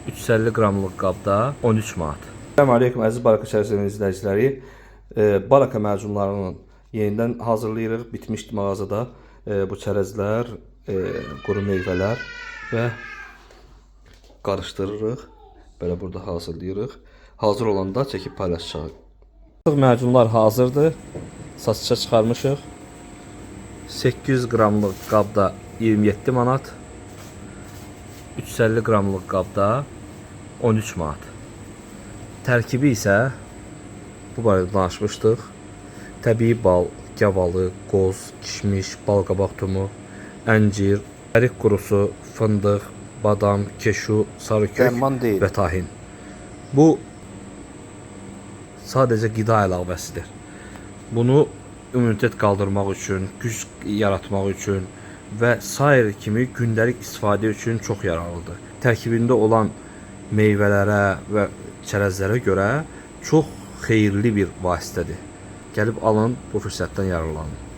350 qramlıq qabda 13 manat. Salam əleykum əziz Baraka çərəzlərinin izləyiciləri. Baraka məcunlarını yenidən hazırlayırıq. Bitmişdi mağazada bu çərəzlər, quru meyvələr və qarışdırırıq. Belə burada hazırlayırıq. Hazır olanda çəkib paylaşacağıq. Artıq məcunlar hazırdır. Satışa çıxarmışıq. 800 qramlıq qabda 27 manat. 350 qramlıq qabda 13 manat. Tərkibi isə bu barədə danışmışdıq. Təbii bal, gavalı, qoz, kişmiş, balqabaq tumu, əncir, ərik qurusu, fındıq, badam, keşu, sarı kök Dərman deyil. və tahin. Bu sadəcə qida əlavəsidir. Bunu immunitet qaldırmaq üçün, güc yaratmaq üçün və sair kimi gündəlik istifadə üçün çox yararlıdır. Tərkibində olan meyvələrə və çərəzlərə görə çox xeyirli bir vasitədir. Gəlib alın, bu fürsətdən yararlanın.